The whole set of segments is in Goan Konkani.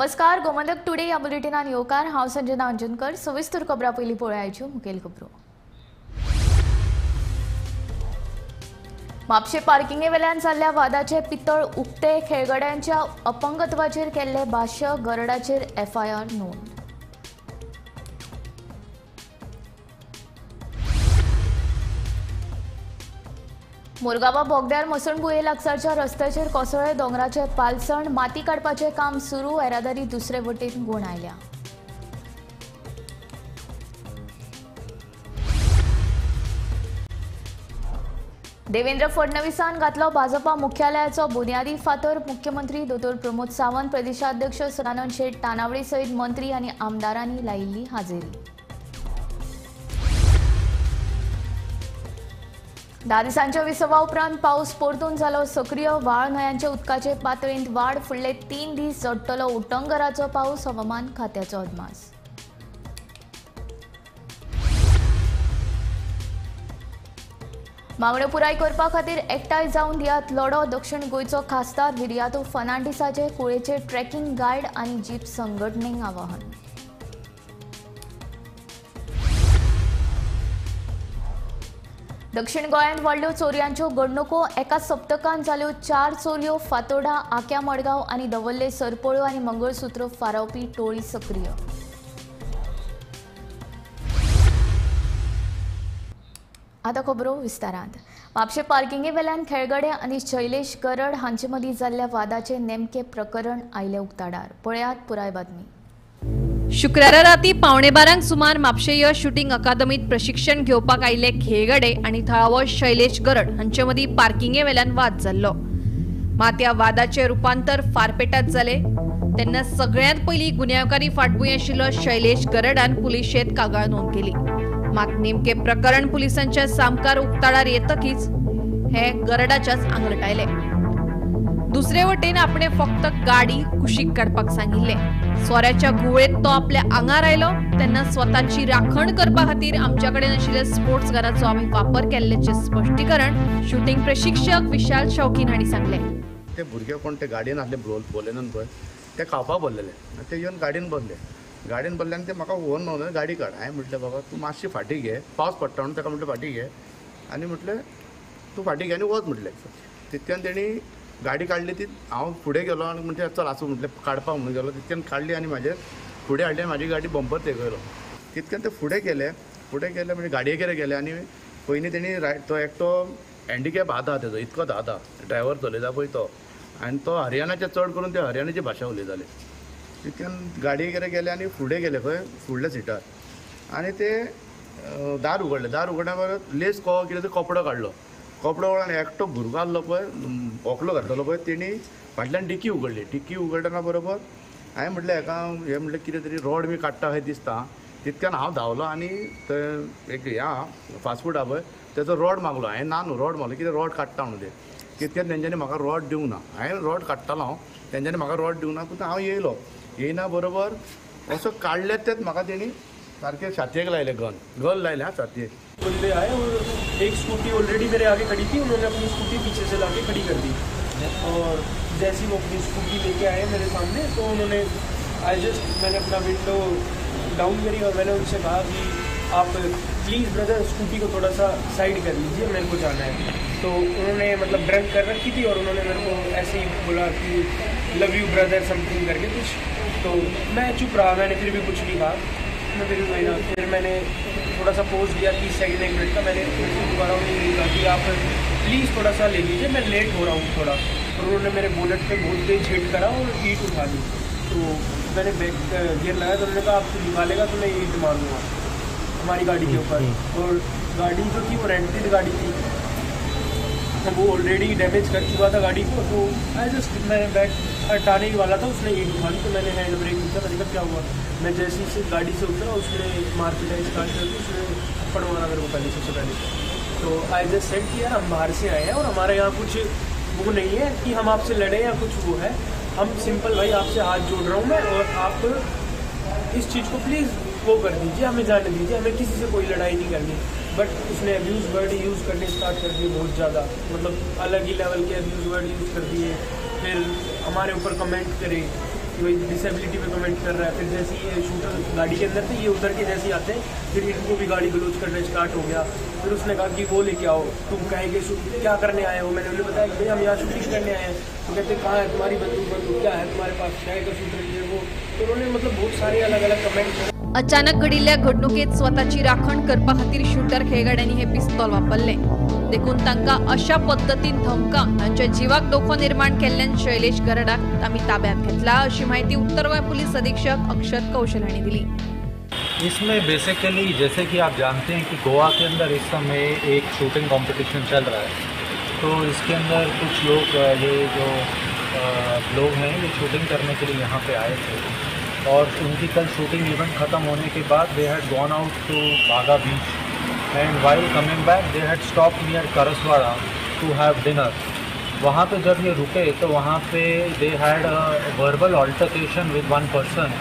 नमस्कार, गोमंतक टुडे ह्या बुलेटिनान येवकार. हांव संजना अंजनकर. सविस्तर खबरां पयलीं पळोवयाच्यो मुखेल खबरो. म्हापशें पार्किंगे वेल्यान जाल्ल्या वादाचे पितळ उक्ते, खेळगड्यांच्या अपंगत्वाचेर केल्ले भाश्य, गरडाचेर एफआयआर नोंद. मुरगांवा बोगद्यार मसणभुंये लागसारच्या रस्त्याचेर कोसळ्ळे दोंगराचे पालसण, माती काडपाचें काम सुरू, येरादारी दुसरे वटेन गुण आयल्या. देवेंद्र फडणवीसान घातलो भाजपा मुख्यालयाचो बुन्यादी फातर. मुख्यमंत्री दोतोर प्रमोद सावंत, प्रदेशाध्यक्ष सदानंद शेट तानावडे सयत मंत्री आनी आमदारांनी लायिल्ली हाजेरी. 10 दिसांच्या विसवा उपरांत पावस परतून जालो सक्रीय. व्हाळ न्हंयांच्या उदकाचे पातळेंत वाड. फुडले 3 दीस चडटलो उटंगराचो पावस, हवामान खात्याचो अदमास. मागण्यो पुराय करपा खातीर एकठांय जावन दियात लढो. दक्षिण गोंयचो खासदार विरियातो फर्नांडीसाचे कुळेचे ट्रेकिंग गायड आनी जीप संघटनेक आवाहन. दक्षिण गोंयांत वाडल्यो चोरयांच्यो घडणुको. एका सप्तकांत जाल्यो 4 चोरयो. फातोडा, आक्या मडगांव आनी दवल्ले सरपळ्यो आनी मंगळसूत्र फारावपी टोळी सक्रीय. आतां खबरो विस्तारांत. म्हापशें पार्किंगे वेल्यान खेळगडे आनी शैलेश गरड हांचे मदीं जाल्ल्या वादाचें नेमकें प्रकरण आयलें उक्ताडार. पळयात पुराय बातमी. शुक्रारा राती 11:45 सुमार म्हापशें यश शुटींग अकादमीत प्रशिक्षण घेवपाक आयिल्ले खेळगडे आनी थळावो शैलेश गरड हांचे मदीं पार्किंगे वेल्यान वाद जाल्लो. मात ह्या वादाचें रुपांतर फारपेटात जालें तेन्ना सगळ्यांत पयलीं गुन्यांवकारी फाटभूंय आशिल्लो शैलेश गरडान पुलिशेंत कागाळ नोंद केली. मात नेमकें प्रकरण पुलिसांच्या सामकार उक्ताडार येतकीच हे गरडाच्याच आंगलट आयलें. दुसरे वटेन आपणे फक्त गाडी कुशीक काडपाक सांगिल्लें. सोऱ्याच्या घुंवळेत तो आपल्या आंगार आयलो तेन्ना स्वताची राखण करपा खातीर आमच्या कडेन आशिल्ल्या स्पोर्ट्स गनाचो आमी वापर केल्ल्याचें स्पश्टीकरण शुटींग प्रशिक्षक विशाल शौकीन हांणी सांगलें. ते भुरगे कोण ते गाडयेन आसले बोलेनन पळय, ते खावपाक बसलेले, ते येवन गाडयेन बसले. गाडयेन बसले आनी ते म्हाका व्हरून म्हणून गाडी काड. हांवें म्हटलें बाबा तूं मातशी फाटीं घे, पावस पडटा म्हणून ताका म्हटलें फाटीं घे आनी म्हटलें तूं फाटीं घे आनी वच म्हटलें. तितक्यान तेणी गाडी काडली ती, हांव फुडें गेलो आनी म्हणजे चल आसूं म्हटलें काडपाक म्हणून गेलो. तितक्यान काडली आनी म्हाजेर फुडें हाडली आनी म्हाजी गाडी बंपर तेकयलो. तितक्यान ते फुडें गेले, फुडें गेले म्हणजे गाडयेकडेन गेले आनी पयलीं तेणी रायट तो एकटो हँडिकॅप हात आहा तेजो, इतकोच हात आहा, ड्रायव्हर चलयता पळय तो, आनी तो हरियाणाचे चड करून ते हरियाणाची भाशा उलयताले. तितक्यान गाडयेकडेन गेले आनी फुडें गेले खंय फुडल्या सिटार आनी ते दार उगडलें. दार उगडल्या बरोबर लेस कहो कितें तो कपडो काडलो. कपडो उगडलो आनी एकटो भुरगो आसलो पळय, ओकलो घातलेलो पळय, तेणी फाटल्यान डिकी उगडली. डिकी उगडटना बरोबर हांवें म्हटलें हेका हें म्हटलें कितें तरी रोड बी काडटा अशें दिसता. तितक्यान हांव धांवलो आनी थंय एक हें आहा फास्ट फूड आहा पळय तेजो रोड मागलो. हांवें ना न्हू रोड मागलो, कितें रोड काडटा म्हणून ते. तितक्यान तेंच्यांनी म्हाका रोड दिवंक ना. हांवें रोड काडटालो हांव, तेंच्यांनी म्हाका रोड दिवंक ना. पूण हांव येयलो, येयना बरोबर असो काडले तेच म्हाका तेणी सारकें छातयेक लायलें, गन गन लायलें हा छातयेक. बंदे आए और एक स्कूटी ऑलरेडी मेरे आगे खड़ी थी, उन्होंने अपनी स्कूटी पीछे से लाके खड़ी कर दी और जैसे ही वो अपनी स्कूटी लेके आए मेरे सामने तो उन्होंने I just मैंने अपना विंडो डाउन करी और मैंने उनसे कहा कि आप प्लीज़ ब्रदर स्कूटी को थोड़ा सा साइड कर लीजिए, मेरे को जाना है. तो उन्होंने मतलब ड्रंक कर रखी थी और उन्होंने मेरे को ऐसे ही बोला कि लव you brother something करके कुछ. तो मैं चुप रहा, मैंने फिर भी कुछ नहीं कहा. मैं फिर भी ना फिर मैंने थोड़ा सा पोज लिया 30 सेकंड 1 मिनट का. मैंने फिर से दोबारा उन्हें कहा कि आप प्लीज़ थोड़ा सा ले लीजिए, मैं लेट हो रहा हूँ थोड़ा. और उन्होंने मेरे बोलेट पे बहुत तेज हिट करा और ईंट उठा ली. तो मैंने बैक गियर लगाया तो उन्होंने कहा आप तो निकालेगा तो मैं ईंट मारूँगा हमारी गाड़ी के ऊपर. और गाड़ी जो थी वो रेंटेड गाड़ी थी, वो ऑलरेडी डैमेज कर चुका था गाड़ी को. तो I just मैं बैक हटाने ही वाला था, उसने ईंट उठा ली. तो मैंने हैंड ब्रेक खींचा, मैंने कहा क्या हुआ. मैं जैसे ही गाड़ी से उतरा उसने मारपीटाई स्टार्ट कर दी, उसने थप्पड़ मारा मेरे को पहले सबसे पहले. तो I just said कि यार हम बाहर से आए हैं और हमारे यहाँ कुछ वो नहीं है कि हम आपसे लड़ें या कुछ वो है. हम सिंपल भाई आपसे हाथ जोड़ रहा हूँ मैं और आप इस चीज़ को प्लीज़ वो कर दीजिए, हमें जाने दीजिए, हमें किसी से कोई लड़ाई नहीं करनी. बट उसने अब्यूज़ वर्ड यूज़ करने स्टार्ट कर दिए बहुत ज़्यादा, मतलब अलग ही लेवल के अब्यूज़ वर्ड यूज़ कर दिए. फिर हमारे ऊपर कमेंट करे कि भाई डिसेबिलिटी पे कमेंट कर रहा है। फिर जैसे ये शूटर गाड़ी के अंदर थे, ये उतर के जैसे ही आते हैं फिर इनको भी गाड़ी गलोच करना स्टार्ट हो गया। फिर उसने कहा कि वो लेके आओ, तुम कहेंगे क्या करने आए हो। मैंने उन्हें बताया कि भाई हम यहाँ शूटिंग करने आए हैं। तो कहते कहाँ है तुम्हारी बंदूक, बंदूक क्या है तुम्हारे पास, क्या शूटर ये वो। तो उन्होंने मतलब बहुत सारे अलग अलग कमेंट। अचानक घडिल्ल्या घडणुकेत स्वताची राखण करपा खातीर शूटर खेळगड्यांनी हे पिस्तोल वापरले देखून तांकां अशा पद्दतीन धमकावन तांच्या जिवाक धोको निर्माण केल्ल्यान शैलेश गरडाक आमी ताब्यात घेतला अशी माहिती उत्तर गोंय पुलीस अधीक्षक अक्षत कौशल हांणी दिली। इसमें बेसिकली जैसे कि आप जानते हैं कि गोवा के अंदर इस समय एक शूटिंग कंपटीशन चल रहा है, तो इसके अंदर कुछ लोग ये जो लोग हैं ये शूटिंग करने के लिए यहाँ पे आए थे और उनकी कल शूटिंग इवेंट ख़त्म होने के बाद they had gone out to Baga beach and while coming back they had stop near Karaswada to have dinner. वहाँ पे जब ये रुके तो वहाँ pay they had a verbal altercation with one person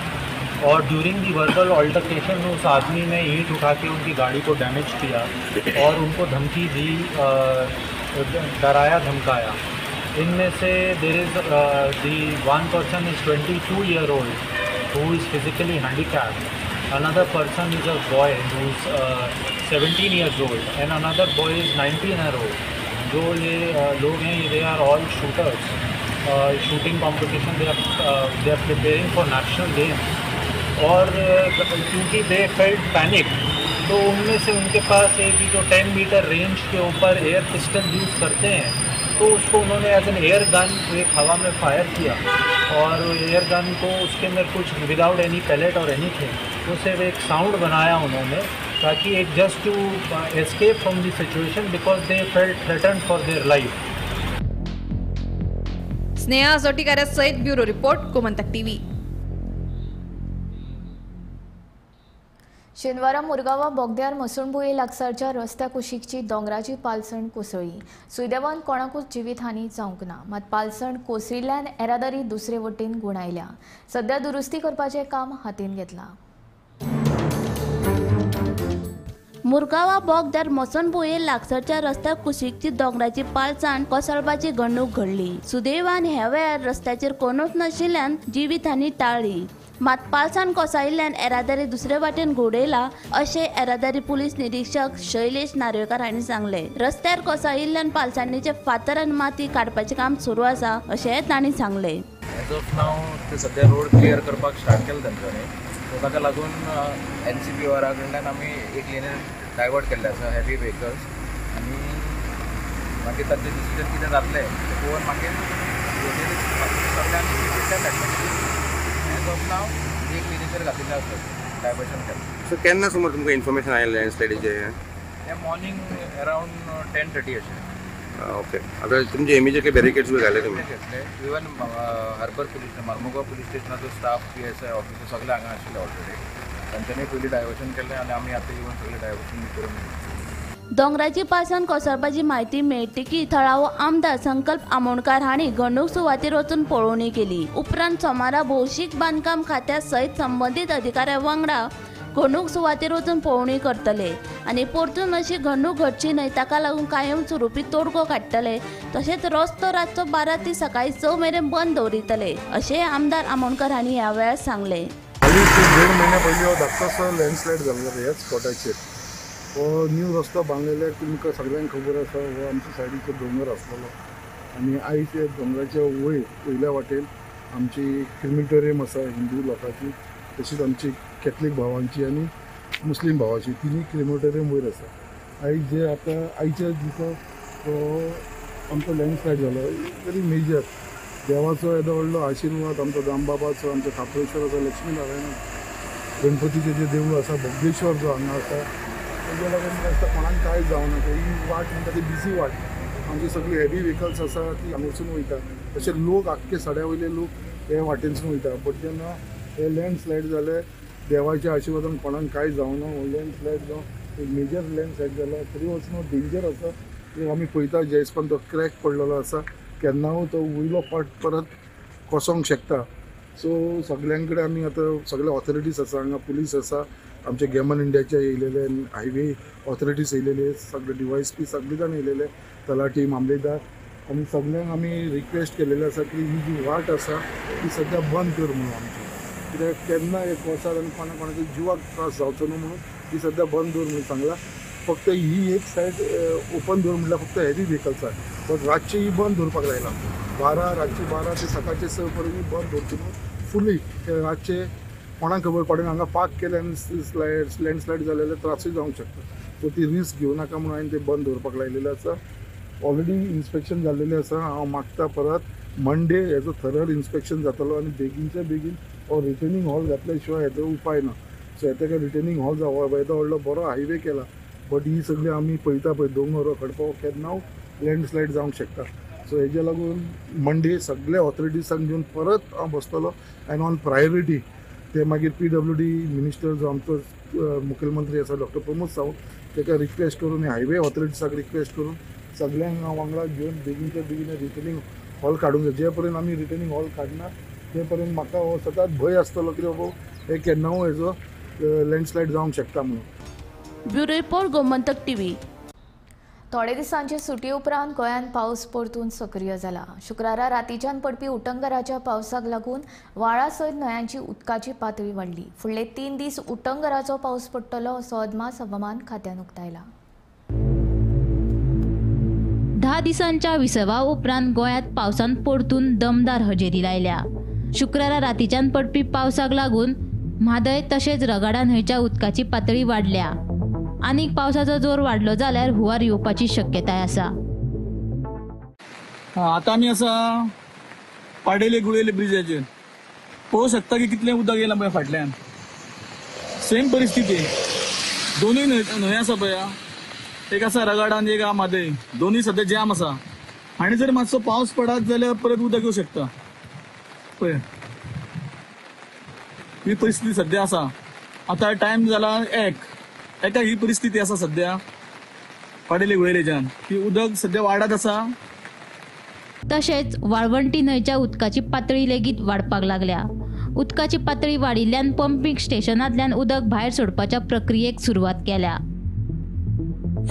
Aur during the verbal altercation में उस आदमी ने ईंट उठा के उनकी गाड़ी को डैमेज किया और उनको धमकी दी, डराया धमकाया। इनमें से there is the one person is 22 year old who is physically handicapped, another person is a boy who is 17 years old and another boy is 19 year old. जो ये लोग हैं they are all shooters, shooting competition they are preparing for national games और क्योंकि they felt panic तो उनमें से उनके पास एक जो 10 मीटर रेंज के ऊपर एयर पिस्टल यूज़ करते हैं तो उसको उन्होंने एज एन एयर गन एक हवा में फायर किया और एयर गन को उसके अंदर कुछ विदाउट एनी पैलेट और एनी थिंग उसे एक साउंड बनाया उन्होंने ताकि एक just to escape from the situation because they felt threatened for their life. Sneha Jotikar सहित ब्यूरो रिपोर्ट, गोमंतक टीव्ही। शेनवारा मुरगांवा बोगद्यार मसणभुंये लागसारच्या रस्त्या कुशीकची दोंगराची पालसण कोसळ्ळी। सुदैवान कोणाकूच जिवीतहानी जावंक ना, मात पालसण कोसळिल्ल्यान येरादारी दुसरे वटेन गुणायल्या। सध्या दुरुस्ती करपाचें काम हातीन घेतलां। मुरगांवा बोगद्यार मसणभुंये लागसारच्या रस्त्या कुशीकची दोंगराची पालसण कोसळपाची घडणूक घडली। सुदैवान ह्या वेळार रस्त्याचेर कोणूच नाशिल्ल्यान जिवीतहानी टाळ्ळी, मात पालसण कोसळिल्ल्यान येरादारी दुसरे वाटेन घुंवडयला अशें येरादारी पुलीस निरीक्षक शैलेश नार्वेकार हांणी सांगलें। रस्त्यार कोसळिल्ल्यान पालसणीचे फातर आनी माती काडपाचें काम सुरू आसा अशेंय तांणी सांगलें। एज ऑफ नाव ते सध्या रोड क्लियर करपाक स्टार्ट केले तेंच्यांनी, सो ताका लागून NCPOR कडल्यान आमी एक लेन डायवर्ट केल्ले आसा हेवी व्हेकल्स आनी मागीर तांचे डिसिजन कितें जातलें तें पळोवन मागीर सगळें आमी मेळटलें। एज ऑफ नाव एक लेनीचेर घातिल्लें आसा डायवर्शन केलें। सो केन्ना सुमार तुमकां इन्फॉर्मेशन आयलें लँडस्लायडीचें? तें मॉर्निंग अरावंड 10:30 अशें। ओके, आतां तुमचे इमिजिएटली बॅरिकेड्स बी घाले तुमी? घेतले, even harbour police Marmugao police स्टेशनाचो staff PSI officer सगळे हांगा आशिल्ले ऑलरेडी, तांच्यांनी पयलीं डायवर्शन केलें आनी आमी आतां येवन सगळें डायवर्शन बी करून। दोंगराची पालसण कोसळपाची म्हायती मेळटकीच थळावो आमदार संकल्प आमोणकार हांणी घडणूक सुवातेर वचून पळोवणी केली। उपरांत सोमारा भौशीक बांदकाम खात्या सयत संबंदीत अधिकाऱ्यां वांगडा घडणूक सुवातेर वचून पळोवणी करतले आनी परतून अशी घडणूक घडची न्हय ताका लागून कायमस्वरुपी तोडगो काडटले। तशेंच रस्तो रातचो 12 ते सकाळी 6 मेरेन बंद दवरितले अशें आमदार आमोणकर हांणी ह्या वेळार सांगलें। हालींच 1.5 म्हयन्या पयलीं हो धाकटोसो लँडस्लायड जाल्लो ह्याच स्पॉटाचेर। हो न्यू रस्तो बांदलेले तुमकां सगळ्यांक खबर आसा, हो आमच्या सायडीचो दोंगर आसलेलो आनी आयज त्या दोंगराच्या वयर वयल्या वाटेन आमची क्रिमिटोरियम आसा हिंदू लोकांची, तशीच आमची कॅथलीक भावांची आनी मुस्लीम भावाची तिनूय क्रिमिटोरियम वयर आसा। आयज जे आतां आयच्या दिसा हो आमचो लँडस्लायड जालो व्हेरी मेजर। देवाचो येदो व्हडलो आशिर्वाद आमचो दामबाबाचो, आमच्या खाप्रेश्वराचो, लक्ष्मी नारायण गणपतीचें जें देवूळ आसा, बोगदेश्वर जो हांगा आसा, तेज्या लागून म्हाका दिसता कोणाक कांय जावना। ही वाट म्हणटा ती बिजी वाट, आमची सगळी हेवी व्हेकल्स आसा ती हांगासून वयता, तशें लोक आख्खे सड्या वयले लोक हे वाटेनसून वयता। बट जेन्ना हे लँडस्लायड जाले देवाच्या आशिर्वादान कोणाक कांय जावना। हो लँडस्लायड जावं एक मेजर लँडस्लायड जाला तरी वचून डेंजर आसा। आमी पळयता जे हिसपान तो क्रॅक पडलेलो आसा, केन्नाय तो वयलो पार्ट परत कोसोंक शकता। सो सगळ्यां कडेन आमी आतां सगळे ऑथॉरिटीज आसा हांगा, पुलीस आसा, आमचे गेमन इंडियाचे येयलेले, हायवे ऑथॉरिटीज येयलेले, सगळे DYSP सगळे जाण येयलेले, तलाठी, मामलेदार, आनी सगल्यांक आमी रिक्वेस्ट केलेली आसा की ही जी वाट आसा ती सद्या बंद कर म्हणून आमची, कित्याक केन्ना एक वसार आनी कोणा कोणाच्या जिवाक त्रास जावचो न्हू म्हणून ती सद्या बंद दवर म्हणून सांगला. फक्त ही एक सायड ओपन दवर म्हणल्यार फक्त हेवी व्हेकल्साक, बट रातची ही बंद दवरपाक लायला. 12 रातची 12 ते सकाळचे 6 पर्यंत ही बंद दवरची म्हणून फुली रातचे कोणाक खबर पडना हांगा पार्क केले आनी लँडस्लायड जाले जाल्यार त्रासूय जावंक शकता. सो ती रिस्क घेवं नाका म्हणून हांवें ते बंद दवरपाक लायलेलें आसा. ऑलरेडी इन्स्पेक्शन जाल्लेलें आसा. हांव मागता परत मंडे हेजो थरर इन्स्पेक्शन जातलो आनी बेगीनच्या बेगीन हो रिटर्निंग हॉल घातल्या शिवाय हेजो उपाय ना. सो ताका रिटर्निंग हॉल जावं, येदो व्हडलो बरो हायवे केला, बट ही सगळी आमी पळयता पळय दोंगर खडपो केन्ना लँडस्लायड जावंक शकता. सो हेजे लागून मंडे सगळे ऑथॉरिटीजांक घेवन परत हांव बसतलो आनी ऑन प्रायोरिटी ते मागीर PWD minister जो आमचो मुखेलमंत्री आसा डॉक्टर प्रमोद सावंत ताका रिक्वेस्ट करून हायवे ऑथॉरिटीजाक रिक्वेस्ट करून सगळ्यांक हांव वांगडा घेवन बेगीनच्या बेगीन रिटर्निंग हॉल काडूंक जाय. जे पर्यंत आमी रिटर्निंग हॉल काडना ते पर्यंत म्हाका हो सदांच भंय आसतलो की बाबा हे केन्ना हेजो लँडस्लायड जावंक शकता म्हणून. Bureau report, Gomantak TV. थोडे दिसांचे सुटये उपरांत गोंयांत पावस परतून सक्रीय जाला. शुक्रारा रातीच्यान पडपी उटंगराच्या पावसाक लागून व्हाळा सयत न्हंयांची उदकाची पातळी वाडली. फुडले 3 दीस उटंगराचो पावस पडटलो असो अदमास हवामान खात्यान उक्तायला. 10 दिसांच्या विसवा उपरांत गोंयांत पावसान परतून दमदार हजेरी लायल्या. शुक्रारा रातीच्यान पडपी पावसाक लागून म्हादय तशेंच रगाडा न्हंयच्या उदकाची पातळी वाडल्या. आनीक पावसाचो जोर वाडलो जाल्यार हुंवार येवपाची शक्यताय आसा. आतां आमी आसा पाडेले गुळेले ब्रिजाचेर. पळोवंक शकता की कितलें उदक येयलां पळय फाटल्यान. सेम परिस्थिती, दोनूय न्हंय आसा पळय, एक आसा रगाडा आनी एक आहा म्हादय, दोनूय सद्या जॅम आसा. आनी जर मातसो पावस पडत जाल्यार परत उदक येवं शकता. पळय ही परिस्थिती सद्या आसा. आतां टायम जाला 1 एका ही परिस्थिती आसा सद्या पाडेले गुळेलेच्यान की उदक सद्या वाडत आसा. तशेंच वाळवंटी न्हंयच्या उदकाची पातळी लेगीत वाडपाक लागल्या. उदकाची पातळी वाडिल्ल्यान पंपींग स्टेशनांतल्यान उदक भायर सोडपाच्या प्रक्रियेक सुरवात केल्या.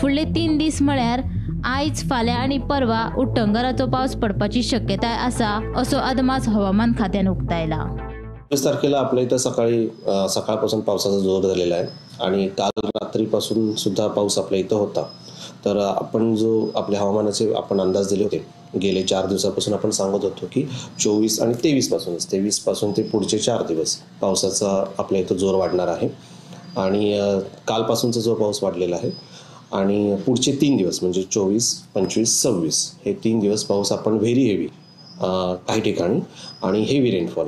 फुडले 3 दीस म्हळ्यार आयज, फाल्यां आनी परवा उटंगराचो पावस पडपाची शक्यताय आसा असो अदमास हवामान खात्यान उक्तायला. 24 तारखेला आपल्या इथं सकाळी सकाळपासून पावसाचा जोर झालेला आहे आणि काल रात्रीपासून सुद्धा पाऊस आपल्या इथं होता. तर आपण जो आपल्या हवामानाचे आपण अंदाज दिले होते गेले 4 दिवसापासून आपण सांगत होतो की 24 आणि 23 पासून ते पुढचे 4 दिवस पावसाचा आपल्या इथं जोर वाढणार आहे आणि कालपासूनचा जो पाऊस वाढलेला आहे आणि पुढचे 3 दिवस म्हणजे 24, 25, 26 हे 3 दिवस पाऊस आपण व्हेरी हेवी काही ठिकाणी आणि हेवी रेनफॉल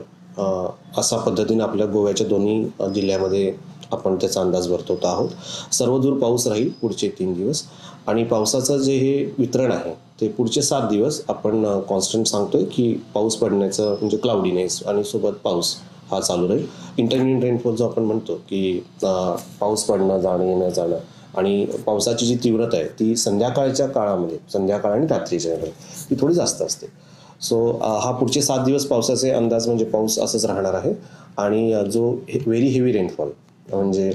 असा पद्धतीने आपल्या गोव्याच्या दोन्ही जिल्ह्यामध्ये आपण त्याचा अंदाज वर्तवतो आहोत. सर्वदूर पाऊस राहील पुढचे 3 दिवस आणि पावसाचं जे हे वितरण आहे ते पुढचे 7 दिवस आपण कॉन्स्टंट सांगतोय की पाऊस पडण्याचं म्हणजे क्लाउडीनेस आणि सोबत पाऊस हा चालू राहील. इंटरमिडिएट रेनफॉल जो आपण म्हणतो की पाऊस पडणं, जाणं येणं जाणं आणि पावसाची जी तीव्रता आहे ती संध्याकाळच्या काळामध्ये, संध्याकाळ आणि रात्रीच्या ती थोडी जास्त असते. सो हा पुढचे 7 दिवस पावसाचे अंदाज म्हणजे पाऊस असंच राहणार आहे आणि जो व्हेरी हेवी रेनफॉल म्हणजे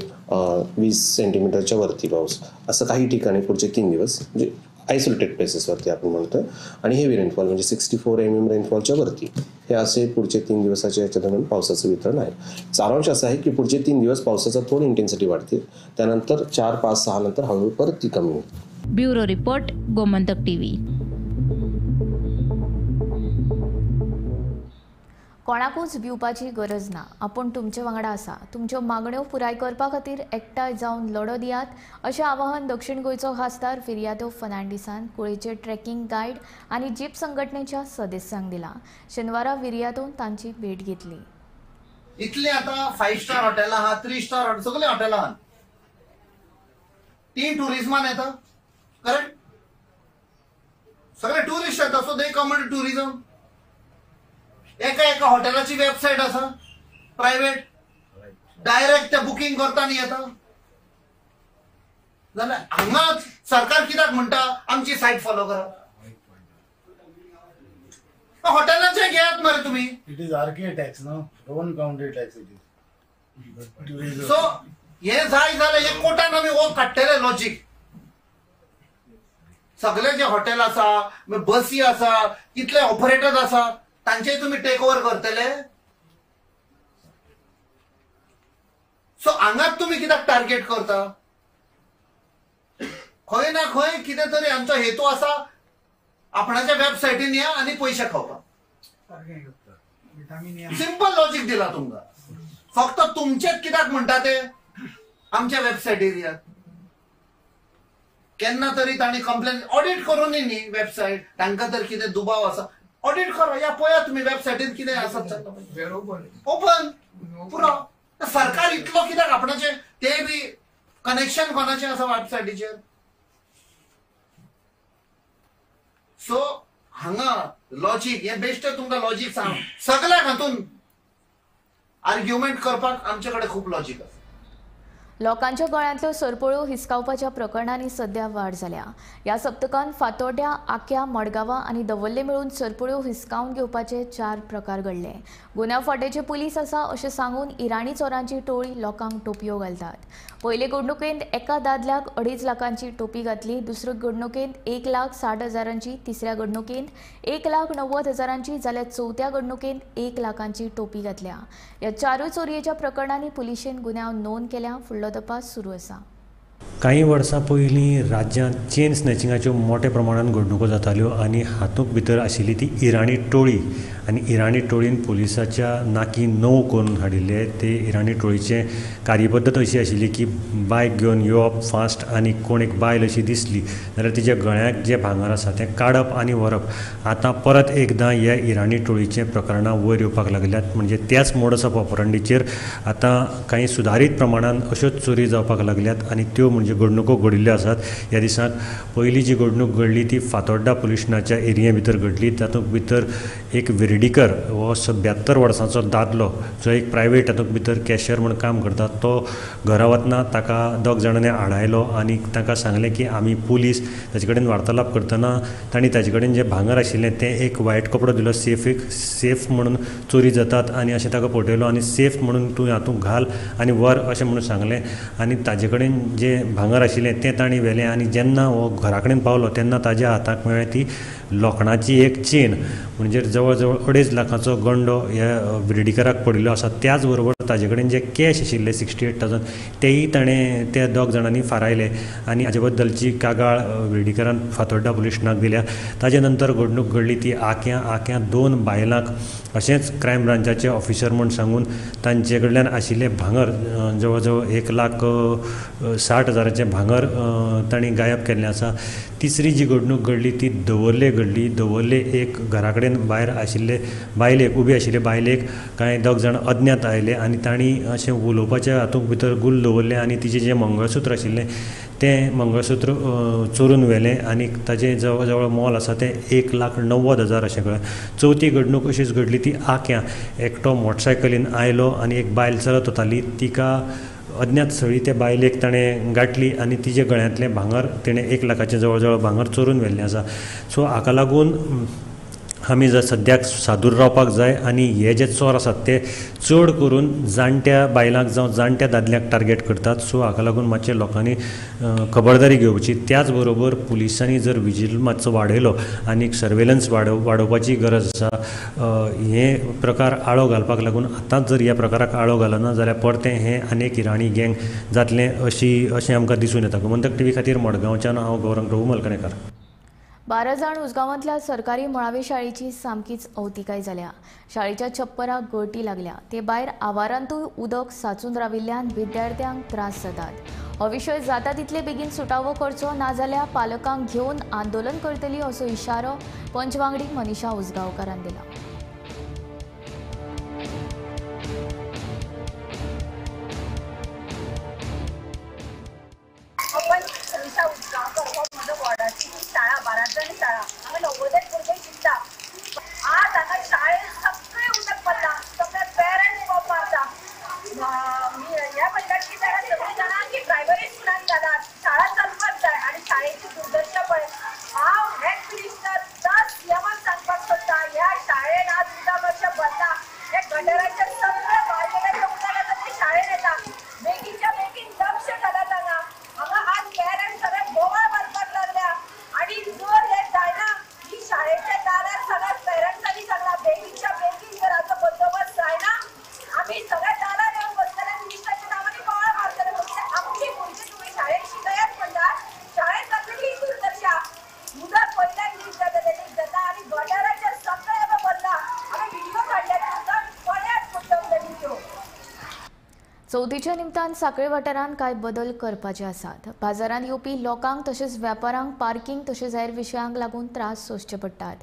20 सेंटीमीटरच्या वरती पाऊस असं काही ठिकाणी पुढचे 3 दिवस म्हणजे आयसोलेटेड प्लेसेसवरती आपण म्हणतो आणि हेवी रेनफॉल म्हणजे 64 mm रेनफॉलच्या वरती हे असे पुढचे 3 दिवसाच्या याच्या दरम्यान पावसाचं वितरण आहे. सारांश असा आहे की पुढचे 3 दिवस पावसाचा थोडी इंटेन्सिटी वाढते, त्यानंतर 4, 5, 6 नंतर हळूहळू परत ती कमी होईल. Bureau report, Gomantak TV. कोणाकूच भिवपाची गरज ना, आपूण तुमचे वांगडा आसा. तुमच्यो मागण्यो पुराय करपा खातीर एकठांय जावन लढो दियात अशें आवाहन दक्षिण गोंयचो खासदार विरियातो फर्नांडीसान कुळेचे ट्रेकिंग गायड आनी जीप संघटनेच्या सदस्यांक दिला. शेनवारा विरियातोन तांची भेट घेतली. इतले आतां 5 स्टार हॉटेलां आहा, 3 स्टार सगळे हॉटेलां आहा, ती टुरिज्मान येता, करेक्ट? सगळे टुरिस्ट येता, so they come in tourism. एका एका हॉटेलाची वेबसाईट आसा प्रायव्हेट, डायरेक्ट ते बुकिंग करता आनी येता. जाल्यार हांगा सरकार कित्याक म्हणटा आमची सायट फॉलो करा? हॉटेलाचे घेयात मरे तुमी. It is RK tax न्हू, Rowan county tax it is. So हे जाय जाल्यार हे कोर्टान आमी वो काडटले लॉजीक. सगळे जे हॉटेल आसा, बसी आसा, कितले ऑपरेटर आसा, तांचेय तुमी टेक ओवर करतले. सो हांगाच तुमी कित्याक टार्गेट करता? खंय ना खंय कितें तरी आमचो हेतू आसा आपणाच्या वेबसायटीन या आनी पयशे खावपाक. सिंपल लॉजीक दिला तुमकां. फक्त तुमचेच कित्याक म्हणटा ते आमच्या वेबसायटीर या. केन्ना तरी तांणी कंप्लेन ऑडिट करूनय न्ही वेबसायट, तांकां तर कितें दुबाव आसा ऑडिट करा, या पळया तुमी वेबसायटीर कितें आसा ओपन पुरो. सरकार इतलो कित्याक आपणाचे ते बी कनेक्शन कोणाचें आसा वेबसायटीचेर. सो हांगा लॉजीक हें बेश्टें तुमकां लॉजीक सांग, सगळ्याक हातून आर्ग्युमेंट करपाक आमचे कडेन खूब लॉजीक आसा. लोकांच्या गळ्यांतल्यो सरपळ्यो हिसकावपाच्या प्रकरणांनी सध्या वाड जाल्या. ह्या सप्तकान फातोड्ड्या, आक्या, मडगांवा आनी दवर्ले मेळून सरपळ्यो हिसकावन घेवपाचे 4 प्रकार घडले. गुन्यांव फांट्याचे पुलीस आसा अशें सांगून इराणी चोरांची टोळी लोकांक टोपयो घालतात. पयले घडणुकेंत एका दादल्याक 2.5 लाखांची टोपी घातली, दुसरे घडणुकेंत 1,60,000ची, तिसऱ्या घडणुकेंत 1,90,000ची जाल्यार चवथ्या घडणुकेंत 1 लाखांची टोपी घातल्या. ह्या 4 चोरयेच्या प्रकरणांनी पुलिशेन गुन्यांव नोंद केल्या. फुडलो तपास सुरू आसा. कांय वर्सां पयलीं राज्यांत चेन स्नॅचिंगाच्यो मोठ्या प्रमाणान घडणुको जाताल्यो आनी हातूंत भितर आशिल्ली ती इराणी टोळी आनी इराणी टोळीन पुलिसाच्या नाकी 9 करून हाडिल्ले. ते इराणी टोळीचे कार्यपद्दत अशी आशिल्ली की बायक घेवन येवप फास्ट आनी कोण एक बायल अशी दिसली जाल्यार तिच्या गळ्याक जें भांगर आसा तें काडप आनी व्हरप. आतां परत एकदां ह्या इराणी टोळीचें प्रकरणां वयर येवपाक लागल्यात. म्हणजे त्याच मोडस ऑफ ऑपरंडीचेर आतां कांय सुदारीत प्रमाणान अश्योच चोरी जावपाक लागल्यात आनी त्यो म्हणजे घडणुको घडिल्ल्यो आसात. ह्या दिसाक पयली जी घडणूक घडली ती फातोड्डा पुलीस स्टेशनाच्या एरिये भितर घडली. तातूंत भितर एक विर्डीकर हो 72 वर्सांचो दादलो जो एक प्रायवेट तातूंत भितर कॅशियर म्हूण काम करता तो घरा वतना ताका 2 जाणांनी आडायलो आनी ताका सांगलें की आमी पुलीस. ताचे कडेन वार्तालाप करतना तांणी ताचे कडेन जें भांगर आशिल्लें तें एक वायट कपडो दिलो, सेफ म्हणून चोरी जातात आनी अशें ताका पटयलो आनी सेफ म्हणून तूं हातूंत घाल आनी व्हर अशें म्हणून सांगलें आनी ताजे कडेन जें भांगर आशिल्लें तें तांणी व्हेलें. आनी जेन्ना हो घरा कडेन पावलो तेन्ना ताज्या हाताक मेळ्ळें ती लोखणाची एक चेन, म्हणजे जवळ जवळ 2.5 लाखाचो गंडो ह्या विर्डीकराक पडिल्लो आसा. त्याच बरोबर ताजे कडेन जे कॅश आशिल्ले 68,000 तेय ताणें त्या 2 जाणांनी फारायले आनी हाजे बद्दलची कागाळ विर्डीकरान फातोड्डा पुलीस स्टेशनाक दिल्या. ताजे नंतर घडणूक घडली ती आक्यां 2 बायलांक अशेंच क्रायम ब्रांचाचे ऑफिसर म्हूण सांगून तांचे कडल्यान आशिल्लें भांगर जवळ जवळ 1,60,000 भांगर तांणी गायब केल्लें आसा. तिसरी जी घडणूक घडली ती दवर्ले घडली. दवर्ले एक घरा कडेन भायर आशिल्ले बायलेक, उबी आशिल्ले बायलेक कांय 2 जाण अज्ञात आयले आनी तांणी अशें उलोवपाच्या हातूंत भितर गुल दवरलें आनी तिचें जें मंगळसूत्र आशिल्लें तें मंगळसूत्र चोरून व्हेलें आनी ताजें जवळ जवळ मोल आसा तें 1,90,000 अशें कळ्ळें. चवथी घडणूक अशीच घडली ती आक्यां एकटो मोटरसायकलीन आयलो आनी एक बायल चलत वताली, तिका अज्ञात स्थळी त्या बायलेक ताणें गांठली आनी तिच्या गळ्यांतलें भांगर तिणें 1 लाखाचें जवळ जवळ भांगर चोरून व्हेल्लें आसा. सो हाका लागून आमी जर सद्याक सादूर रावपाक जाय आनी हे जे चोर आसात ते चड करून जाणट्या बायलांक जावं जाणट्या दादल्यांक टार्गेट करतात. सो हाका लागून मातशें लोकांनी खबरदारी घेवची. त्याच बरोबर पुलिसांनी जर विजील मातसो वाडयलो आनी सर्वेलन्स वाडोवपाची गरज आसा. हे प्रकार आळो घालपाक लागून आतांच जर ह्या प्रकाराक आळो घालना जाल्यार परतें हें आनी एक इराणी गँग जातलें अशें आमकां दिसून येता. गोमंतक टीव्ही खातीर मडगांवच्यान हांव गौरंग प्रभू मलकणेकर. 12 जाण उजगांवांतल्या सरकारी मुळावे शाळेची सामकीच अवतिकाय जाल्या. शाळेच्या छप्पराक गळटी लागल्या. ते भायर आवारांतूय उदक साचून राविल्ल्यान विद्यार्थ्यांक त्रास जातात. हो विशय जाता तितले बेगीन सुटावो करचो, नाजाल्यार पालकांक घेवन आंदोलन करतली असो इशारो पंच वांगडी मनीषा उजगांवकारान दिला. शाळा हांगा नवोदय भुरगे शिकता. आज हांगा शाळेत सगळें उदक पडटा, सगळे पेरंट्स बोब मारता. ह्या म्हणटात की जाणा सगळीं जाणां की प्रायमरी स्कुलान घालात, शाळा चलपाक जाय आनी शाळेची दुर्दशा पळय. हांव हेड मिनिस्टर दस सीएमाक सांगपाक सोदता, ह्या शाळेन आज उदक अशें भरता, हे गटराचें सगळें बाळगेल्याचें उदक आसा तें शाळेन येता. बेगीनच्या बेगीन लक्ष घालात हांगा. हांगा आज पेरंट्स सगळे बोवाळ मारपाक लागल्या आनी चवथीच्या निमतान सांखळे वाठारांत कांय बदल करपाचे आसात. बाजारांत येवपी लोकांक तशेंच वेपारांक पार्किंग तशेंच हेर विशयांक लागून त्रास सोंसचे पडटात.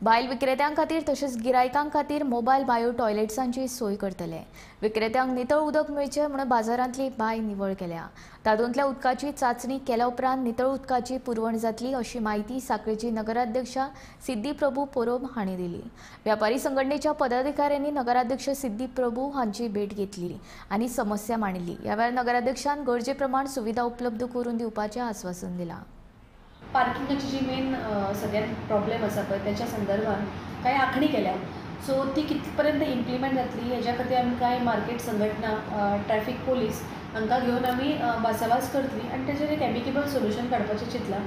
बायल विक्रेत्यां खातीर तशेंच गिरायकां खातीर मोबायल बायो टॉयलेट्सांची सोय करतले. विक्रेत्यांक नितळ उदक मेळचें म्हणून बाजारांतली बांय निवळ केल्या. तातूंतल्या उदकाची चांचणी केल्या उपरांत नितळ उदकाची पुरवण जातली अशी म्हायती सांखळेची नगराध्यक्षा सिद्धी प्रभू पोरोब हांणी दिली. व्यापारी संघटनेच्या पदाधिकाऱ्यांनी नगराध्यक्ष सिद्धी प्रभू हांची भेट घेतली आनी समस्या मांडली. ह्या वेळार नगराध्यक्षान गरजे प्रमाण सुविधा उपलब्ध करून दिवपाचें आस्वासन दिलां. पार्किंगाची जी मेन सद्या प्रॉब्लेम आसा पळय त्याच्या संदर्भात कांय आखणी केल्या. सो ती कितले पर्यंत इम्प्लिमेंट जातली हेज्या खातीर आमी कांय मार्केट संघटना, ट्रॅफिक पोलीस हांकां घेवन आमी भासाभास करतली आनी तेजेर एक एमिकेबल सोल्युशन काडपाचें चिंतलां.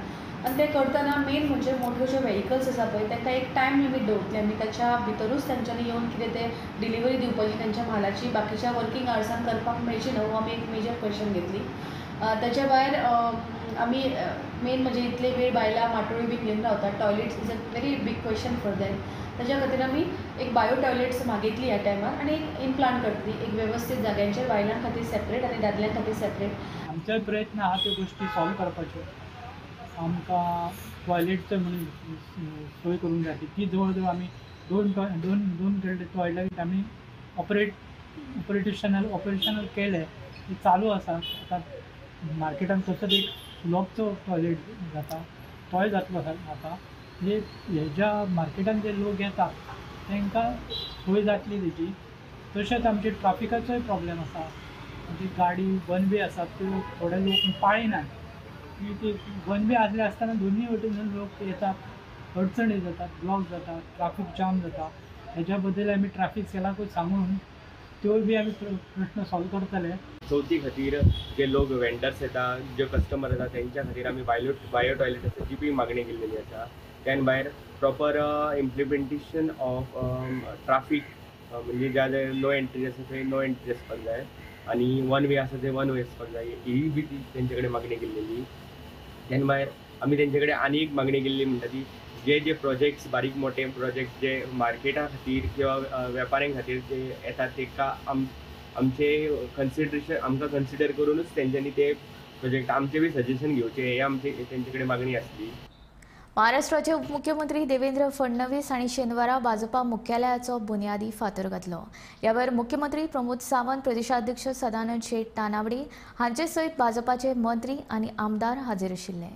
आनी तें करतना मेन म्हणजे मोठ्यो ज्यो व्हेकल्स आसा पळय तांकां एक टायम लिमीट दवरतली आमी, ताच्या भितरूच तांच्यांनी येवन कितें तें डिलिव्हरी दिवपाची तांच्या म्हालाची बाकीच्या वर्किंग आवर्सान करपाक मेळची न्हू, हो आमी एक मेजर क्वेश्चन घेतली. ताच्या भायर आमी मेन म्हणजे इतले वेळ बायलां माटोळी बी घेवन रावतात, toilets is a very big question for them. ताच्या खातीर आमी एक बायो टॉयलेट्स मागितली ह्या टायमार आनी एक इम्प्लांट करतली एक वेवस्थीत जाग्यांचेर बायलां खातीर सेपरेट आनी दादल्यां खातीर सेपरेट. आमचोय प्रयत्न आहा त्यो गोश्टी सॉल्व करपाच्यो. आमकां टॉयलेटचो म्हणून सोय करूंक जाय ती जवळ जवळ आमी दोन दोन टॉयलेट आमी ऑपरेशनल केले, ती चालू आसा. आतां मार्केटान तसोच एक सुलभचो टॉयलेट जाता तोय जातलो आतां. म्हणजे हेज्या मार्केटान जे लोक येता तांकां सोय जातली तेजी. तशेंच आमचे ट्राफिकाचोय प्रॉब्लेम आसा. म्हणजे गाडी वन वे आसा त्यो थोडे लोक पाळिनात, ती वन वे आसले आसतना दोनूय वटेन लोक येतात, अडचणी जातात, ब्लॉक जाता, ट्राफीक जाम जाता. हेज्या बद्दल आमी ट्राफीक सेलाकूय सांगून त्योय बी आमी प्रश्न सॉल्व करतले. चवथी खातीर जे लोक वेंडर्स येता, जे कस्टमर येता तेंच्या खातीर आमी बायो टॉयलेटाची बी मागणी केल्लेली आसा. त्यान भायर प्रॉपर इम्प्लिमेंटेशन ऑफ ट्राफीक, म्हणजे ज्या नो एंट्री आसा थंय नो एंट्री आसपाक जाय आनी वन वे आसा थंय वन वे आसपाक जाय, ही बी तेंचे कडेन मागणी केल्लेली. त्यान भायर आमी तेंचे कडेन आनी एक मागणी केल्ली म्हणटा ती जे जे प्रोजेक्ट्स बारीक मोठे प्रोजेक्ट जे मार्केटा खातीर किंवा वेपाऱ्यां खातीर जे येतात तेका आमचे कन्सिडरेशन आमकां कन्सिडर करूनच तेंच्यांनी ते प्रोजेक्ट आमचे बी सजेशन घेवचे हे आमचे तेंचे कडेन मागणी आसली. महाराष्ट्राचे उपमुख्यमंत्री देवेंद्र फडणवीस हांणी शेनवारा भाजपा मुख्यालयाचो बुन्यादी फातर घातलो. ह्या वेळार मुख्यमंत्री प्रमोद सावंत, प्रदेशाध्यक्ष सदानंद शेट तानावडे हांचे सयत भाजपाचे मंत्री आनी आमदार हाजीर आशिल्ले.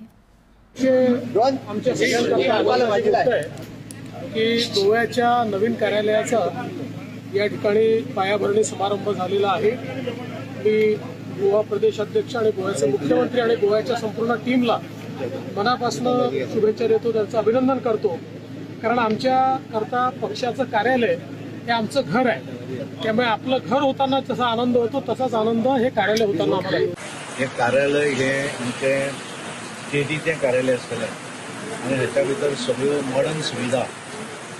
आमच्या सगळ्यांना की गोव्याच्या नवीन कार्यालयाचा या ठिकाणी पायाभरणी समारंभ झालेला आहे. मी गोवा प्रदेश अध्यक्ष आणि गोव्याचे मुख्यमंत्री आणि गोव्याच्या संपूर्ण टीमला मनापासून शुभेच्छा देतो, त्यांचं अभिनंदन करतो. कारण आमच्या करता पक्षाचं कार्यालय हे आमचं घर आहे, त्यामुळे आपलं घर होताना जसा आनंद होतो तसाच आनंद हे कार्यालय होताना आम्हाला. हे कार्यालय हे आमचे स्टेटीचें कार्यालय आसतलें आनी हेच्या भितर सगळ्यो मॉडर्न सुविधा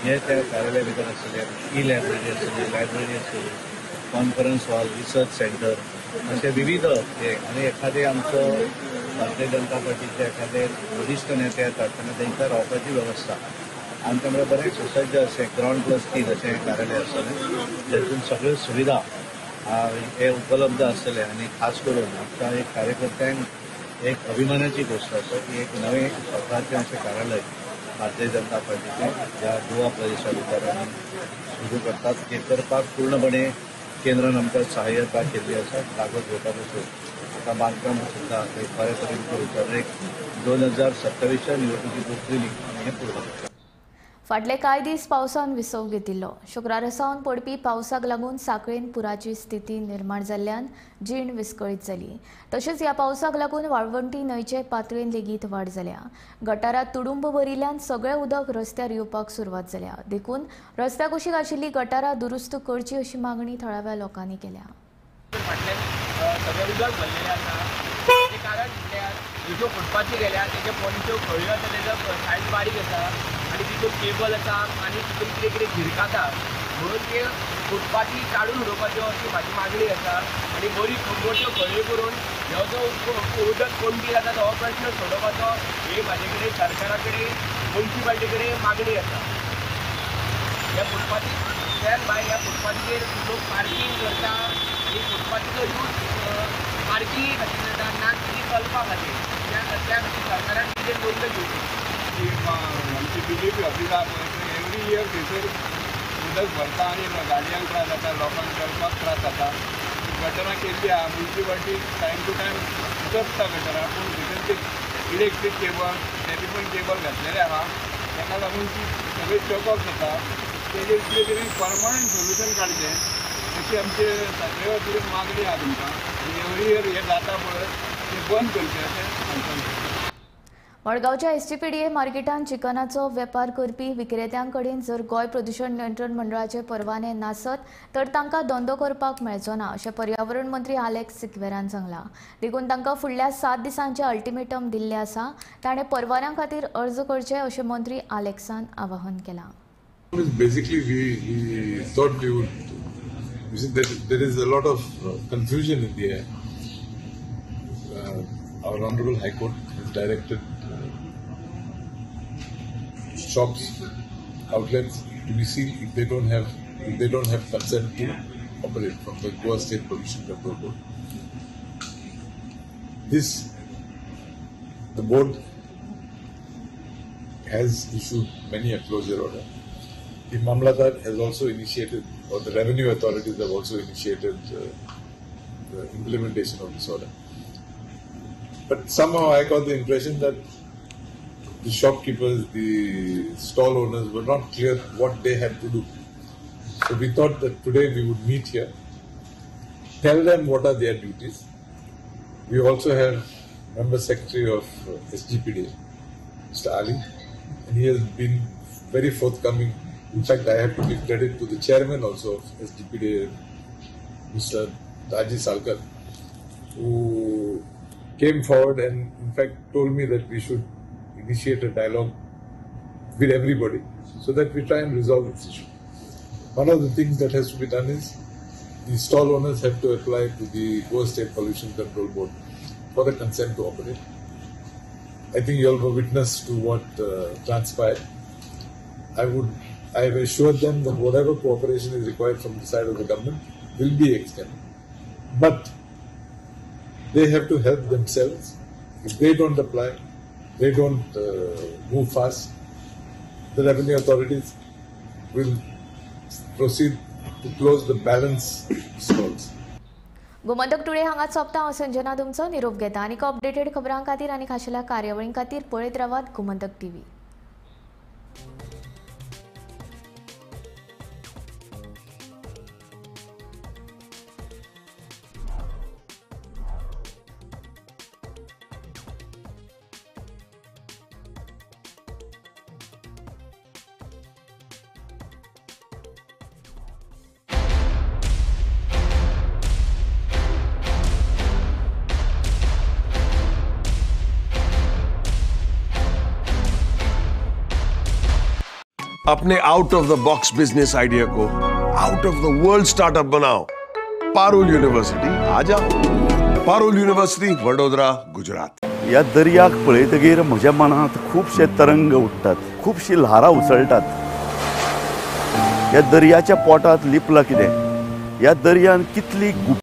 हे त्या कार्यालया भितर आसतले. ई लायब्ररी आसतली, लायब्ररी आसतली, कॉन्फरन्स हॉल, रिसर्च सेंटर अशे विविध हे. आनी एखादे आमचो भारतीय जनता पार्टीचे एखादे वरिश्ठ नेते येतात तेन्ना तांकां रावपाची वेवस्था आनी त्यामुळे बरें सुसज्ज अशें ग्रावंड +3 अशें कार्यालय आसतलें जेतून सगळ्यो सुविधा हे उपलब्ध आसतले. आनी खास करून आमच्या एक कार्यकर्त्यांक एक अभिमानाची गोष्ट आसा की एक नवें स्वताचें अशें कार्यालय भारतीय जनता पार्टीचें ज्या गोवा प्रदेशा भितर आमी सुरू करतात तें करपाक पूर्णपणे केंद्रान आमकां सहाय्यता केल्ली आसा. कागद घेवपा पसून आतां बांदकाम सुद्दां एक बरे तरेन करून तर एक 2027च्या निवडणुकी पयलीं आमी हें पूर्ण करतात. फाटले कांय दीस पावसान विसव घेतिल्लो. शुक्रारा सावन पडपी पावसाक लागून सांखळेन पुराची स्थिती निर्माण जाल्ल्यान जीण विस्कळीत जाली. तशेंच ह्या पावसाक लागून वाळवंटी न्हंयचे पातळेन लेगीत वाड जाल्या. गटारात तुडुंब भरिल्ल्यान सगळें उदक रस्त्यार येवपाक सुरवात जाल्या. देखून रस्त्या कुशीक आशिल्ली गटारां दुरुस्त करची अशी मागणी थळाव्या लोकांनी केल्या. सगळें उदक भरलेलें आसा तेजें कारण म्हळ्यार ज्यो फुटपाची गेल्या तेजे पोंदच्यो खळयो आसा तेजो सायज बारीक आसा आनी तितून केबल आसा आनी तितून कितें कितें झिरकाता, म्हणून ते फुटपाची काडून उडोवपाच्यो अशी म्हाजी मागणी आसा. आनी बरी मोट्यो खळयो करून ह्यो जो उदक कोंडी जाता तो प्रश्न सोडोवपाचो ही म्हाजे कडेन सरकारा कडेन मुन्सिपालिटी कडेन मागणी आसा. ह्या फुटपाथी त्यान भायर ह्या फुटपाथीचेर लोक पार्किंग करता आनी ही फुटपाथीचो यूज पार्किंगे खातीर जाता ना की चलपा खातीर. त्या खातीर सरकारान कितें बदल घेवचे. आमची बीजेपी ऑफिसा पळय एवरी इयर थंयसर उदक भरता आनी गाडयांक त्रास जाता, लोकांक चलपाक त्रास जाता. गटरां केल्ली आहा, मुन्सिपाल्टी टायम टू टायम उदकता गटरां, पूण भितर ते इलेक्ट्रीक केबल टेलिफोन केबल घातलेले आहा, ताका लागून ती सगळी चॉकअप जाता. तेजेर कितें तरी परमनंट सोल्युशन काडचें अशी आमचे सगळे वतीन मागणी आहा तुमकां. आनी एवरी इयर हें जाता पळय तें बंद करचें अशें सांगता. मडगांवच्या एसजीपीडीए मार्केटांत चिकनाचो वेपार करपी विक्रेत्यां कडेन जर गोंय प्रदूशण नियंत्रण मंडळाचे परवाने नासत तर तांकां धंदो करपाक मेळचो ना अशें पर्यावरण मंत्री आलेक्स सिक्वेरान सांगलां. देखून तांकां फुडल्या 7 दिसांचें अल्टिमेटम दिल्लें आसा. ताणें परवान्या खातीर अर्ज करचे अशें मंत्री आलेक्सान आवाहन केलां. Basically, we thought we would. You see, there is a lot of confusion in the air. Our Honorable High Court has directed shops, outlets to be sealed if they don't have consent to operate from the Goa State Pollution Control Board. The board has issued many a closure order. The Mamlatdar has also initiated, or the revenue authorities have also initiated the implementation of this order. But somehow I got the impression that the shopkeepers, the stall owners were not clear what they had to do. So we thought that today we would meet here, tell them what are their duties. We also have Member Secretary of SGPD, Mr. Ali, and he has been very forthcoming. In fact, I have to give credit to the chairman also of SGPD, Mr. Taji Salkar, who came forward and in fact told me that we should initiate a dialogue with everybody so that we try and resolve this issue. One of the things that has to be done is the stall owners have to apply to the Goa State Pollution Control Board for the consent to operate. I think you all were witness to what transpired. I have assured them that whatever cooperation is required from the side of the government will be extended. But they have to help themselves. If they don't apply, they don't move fast, the revenue authorities will proceed to close the balance stalls. Gomantak today हांगा सोंपता. हांव संजना तुमचो निरोप घेता. आनीक अपडेटेड खबरां खातीर आनी खाशेल्या कार्यावळीं खातीर पळयत रावात गोमंतक टीव्ही. अपने out of the box business idea को out of the world startup बनाओ. पारुल यूनिवर्सिटी आ जाओ. पारुल यूनिवर्सिटी, वडोदरा, गुजरात. ह्या दर्याक पळयतगीर म्हज्या मनांत खुबशे तरंग उठ्ठात, खुबशी ल्हारां उसळटात. ह्या दर्याच्या पोटांत लिपलां कितें, ह्या दर्यान कितली